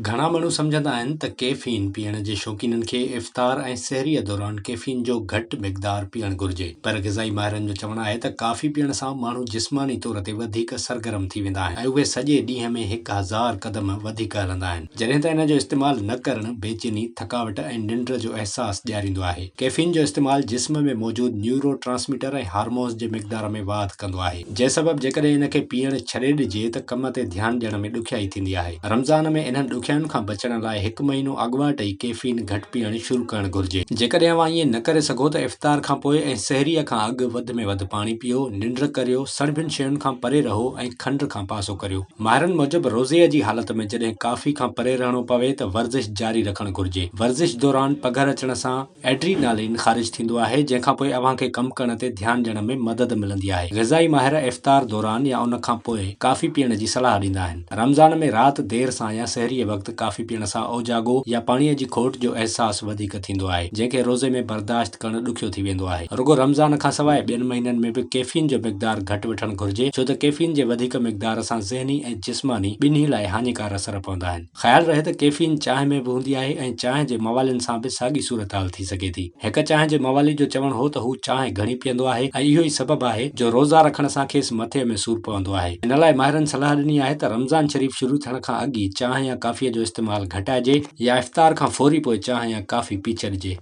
گهڻا ماڻهو سمجهندا آهن ته ڪيفين پيئڻ جي شوقينن کي افطار ۽ سحريء دوران ڪيفين جو گهٽ مقدار پيئڻ گهرجي پر غذائي ماهرن جو چوڻ آهي ته ڪافي پيئڻ سان ماڻهو جسماني طور تي وڌيڪ سرگرم ٿي ويندا آهن ۽ اهي سڄي ڏينهن ۾ 1000 قدم وڌيڪ هلندا آهن جڏهن ته ان جو استعمال نه ڪرڻ بيچيني، ٿڪاوٽ ۽ ننڊ جو احساس ڏياريندو آهي. ڪيفين جو استعمال جسم ۾ موجود نيورو ٽرانسميٽر ۽ هارمونز جي مقدار ۾ واڌ ڪندو آهي. جنهن سبب جيڪڏهن ان کي پيئڻ ڇڏي ڏجي ته ڪم تي ڌيان ڏيڻ ۾ ڏکيائي ٿيندي آهي. رمضان ۾ انهن ڏکيائين کان بچڻ لاء هڪ مهينو اڳواٽ ئي ڪيفين گهٽ پيئڻ شروع ڪرڻ گهرجي. جيڪڏهن اوهان ائين نه ڪري سگهو ته افطار کان پوء ۽ سحريء کان اڳ وڌ ۾ وڌ پاڻي پيئو، ننڊ ڪريو، سڻڀين شين کان پري رهو ۽ کنڊ کان پاسو ڪريو. ماهرن موجب روزي جي حالت ۾ جڏهن ڪافي کان پري رهڻو پوي ته ورزش جاري رکڻ گهرجي. ورزش دوران پگهر اچڻ سان. ايڊرينالين خارج ٿيندو آهي جنهن کان پوء اوهان کي ڪم ڪرڻ تي ڌيان ڏيڻ ۾ مدد ملندي آهي. غذائي ماهر افطار دوران يا ان کان پوء ڪافي پيئڻ جي صلاح ڏيندا آهن. رمضان ۾ رات دير سان يا سحريء وقت ڪافي پيئڻ سان اوجاڳو يا پاڻيء جي کوٽ جو احساس وڌيڪ ٿيندو آهي جنهن کي روزي ۾ برداشت ڪرڻ ڏکيو ٿي ويندو آهي. رڳو رمضان کان سواء ٻين مهينن ۾ به ڪيفين جو مقدار گهٽ وٺڻ گهرجي ڇو ته ڪيفين جي وڌيڪ مقدار سان ذهني ۽ جسماني ٻنهي لاء هاڃيڪار اثر پوندا آهن. خيال رهي ته ڪيفين چانهه ۾ به هوندي آهي ۽ چانهه جي موالين سان به ساڳي صورتحال ٿي سگهي ٿي. هڪ چانهه جي موالي جو چوڻ هو ته هو چانهه گهڻي پيئندو آهي ۽ اهو ئي سبب آهي جو روزا رکڻ سان کيس مٿي ۾ سور پوندو آهي. ان لاء ماهرن صلاح ڏني آهي ته رمضان شريف شروع ٿيڻ کان اڳ ئي چانهه يا ڪافيء جو استعمال گهٽائجي يا افطار کان فوري پوء چانهه يا ڪافي پي ڇڏجي.